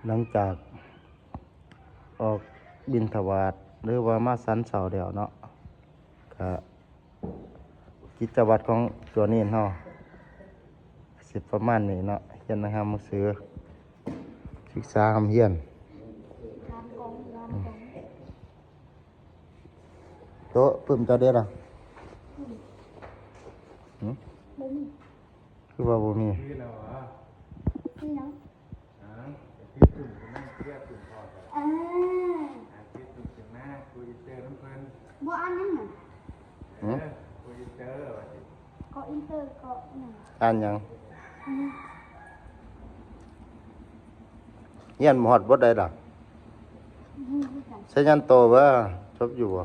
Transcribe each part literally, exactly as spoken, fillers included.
หลังจากออกบิณฑบาตหรือว่ามาฉันข้าวแล้วเนาะ ก็กิจวัตรของตัวเณรเฮาสิประมาณนี้เนาะ เรียนหนังหนังสือ ศึกษาร่ำเรียน โต๊ะปึ้มเจ้าเด้ล่ะ หึ บ่มี คือว่าบ่มี มีแล้วเหรอ มีหยัง อ่า ไปซื้อตุ่มกันนะ เพื่อตุ่มทอดกัน อ่า อ่า ซื้อตุ่มกันนะ กูจะเจอน้ำเพลิน บ่อ่านหยังหั่น หึ เออ กูจะเจอว่าสิ เกาะอินเตอร์เกาะหยัง อ่านหยัง อืม เรียนฮอดบทใดล่ะ อืม คือกัน ไชยันโตบ่ จบอยู่บ่ บ่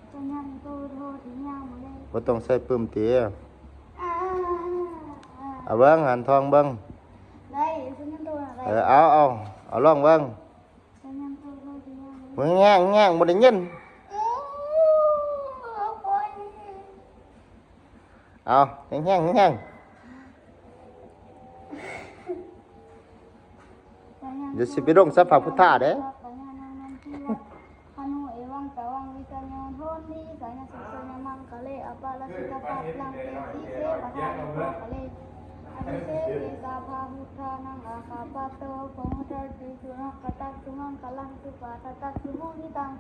ไชยันโตโทติยาบ่ได้ บ่ต้องใส่ปึ้มติ อ่า เอาเบิ่ง หันทองเบิ่ง ได้ ไชยันโตน่ะได้ เออ เอา เอา เอาลองเบิ่ง ไชยันโตโทติยาบ่ได้ มึงแง่ง แง่ง บ่ได้ยิน อืม เอาปล่อย เอา แห้งๆ แห้งๆ เดี๋ยวสิไปลงสัพพะพุทธาเด้ Hanu evaṃ tvaṃ vijayo hohi jayassu jayamaṅgale, aparājitapallaṅke sīse paṭhavipokkhare, abhiseke sabbabuddhānaṃ aggappatto pamodati. Sunakkhattaṃ sumaṅgalaṃ supabhātaṃ suhuṭṭhitaṃ,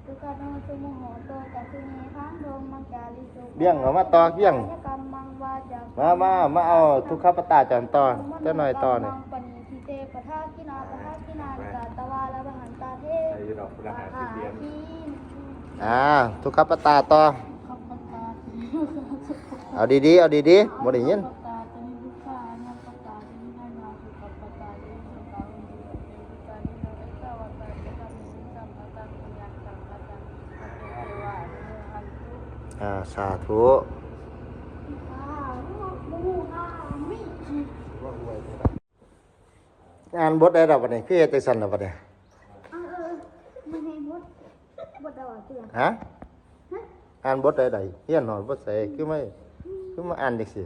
sukhaṇo sumuhutto ca suyiṭṭhaṃ brahmacārisu. เบี่ยงออกมาต่อ เบี่ยง kammaṃ vācākammaṃ มา มา มาเอาทุกขปัตตาจารย์ต่อ เจ้าหน่อยต่อนี่ kammaṃ paṇidhī te padakkhiṇā, padakkhiṇāni katvāna labhantatthe อายุดอกพุทธหัตถ์ที่เตรียม อ่า ทุกขปัตตาต่อ เอาดีๆ เอาดีๆ บ่ได้ยิน อ่า สาธุ อ่านบทใดล่ะบัดนี้ คือเฮ็ดจังซั่นล่ะบัดนี้ เออ เออ มันให้บท บทใดวะ ชื่อ ฮะ ฮะ อ่านบทใดๆ เฮียนฮอดบทใด คือไม่ คือมาอ่านจังซี่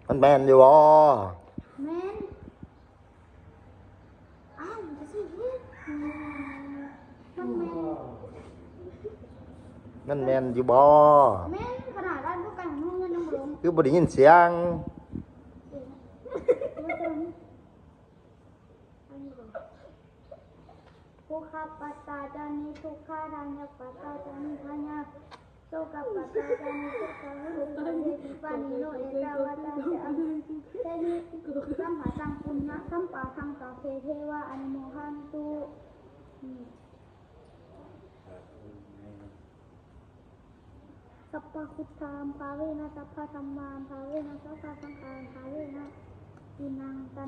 มันแม่นอยู่บ่ แม่น อ้าว มันจะสิเฮ็ด มันแม่น มันแม่นอยู่บ่ แม่นขนาดอ่านบ่กล้า มันยังบ่ลง คือบ่ได้ยินเสียง เออ Dukkhappattā ca niddukkhā, bhayappattā ca nibbhayā, sokappattā ca nissokā, hontu sabbepi pāṇino. Ettāvatā ca amhehi sambhataṃ puññasampadaṃ sabbe devānumodantu. Sabbabuddhānubhāvena, sabbadhammānubhāvena, sabbasaṅghānubhāvena.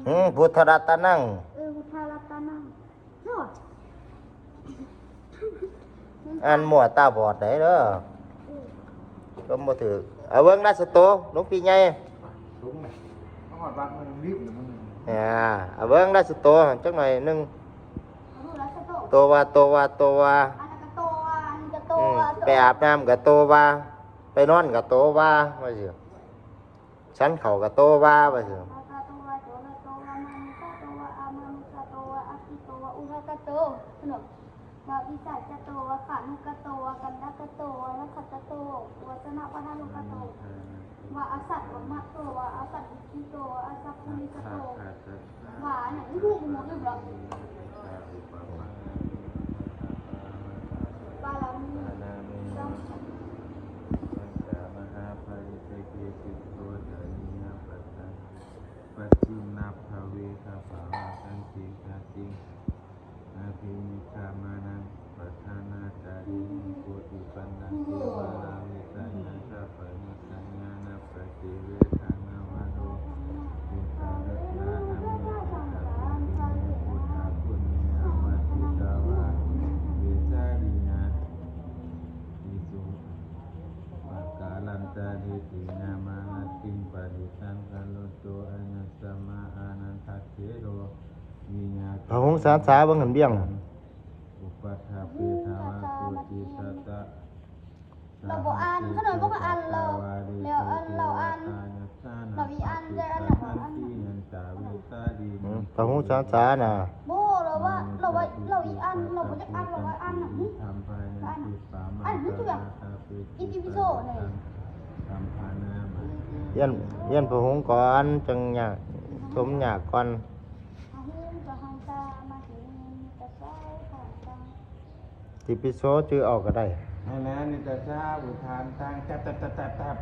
อืม พุทธรัตนัง เออ พุทธรัตนัง เนาะ อ่านมั่วตาบอดได้เด้อ เออ ก็บ่ถืก เอาเบิ่ง ราชโต หลวงพี่ใหญ่ สูงไหม มาฮอดวัดมันรีบเลยมัน อ่า เอาเบิ่ง ราชโต จักหน่อยหนึ่ง โตวา โตวา โตวา อันนั้นก็โตวา อันนี้ก็โตวา อืม ไปอาบน้ำก็โตวา ไปนอนก็โตวา ว่าสิ ฉันข้าวก็โตวา ว่าสิ Sakkato va colato va mānusatto va amānusatto va aggito va udakato, สนุก va pisācato va khāṇukato va kaṇṭakato va nakkhattato va janapadarogato va asaddhammato va asandiṭṭhito va asappurisato va อันนั้นรู้หมดเลยเหรอ pāramī mahāpariseke sikho ca niyapathā pacchimabhave gabbhāvakkantiṃ jātiṃ abhinikkhamanaṃ padhānacariyaṃ bodhipallaṅke māravijayaṃ tapassāya na paṭivedhaṃ nava lokuttarasaṃ dhammaṃ. Buddhaguṇe āvajjitvā vesāliyā visuddhimaggacakkhuṃ, diṭṭhānāmandiyaṃ paṇḍitānaṃ sārathīti bhagavā ānandatthero. พระหงสาสา เบิ่งหั้นเบี่ยง Upaṭṭhapetvā kocisāvakā เราบ่อ่าน ขนาดบ่อ่านเรา แล้วอันเราอ่าน เราอีอ่าน แต่อันนั้นบ่อ่าน พหุสาสาน่ะ โบเราว่าเราว่าเราอีอันเราบ่อยากอันเราว่าอันน่ะหึ ทำภายใน อัน จิตสามารถ อันนี้คือแบบ สาธาปิ อิติปิโสเนี่ย สัมภานามา เวียนเวียนพหุงก่อนจังยากสมยากก่อน อะหุง สหันตา มาหิง ตัสสะ หันตัง ติปิโสชื่อเอาก็ได้ ให้แล้วนิจจาอุทานตังจับจับจับจับจับ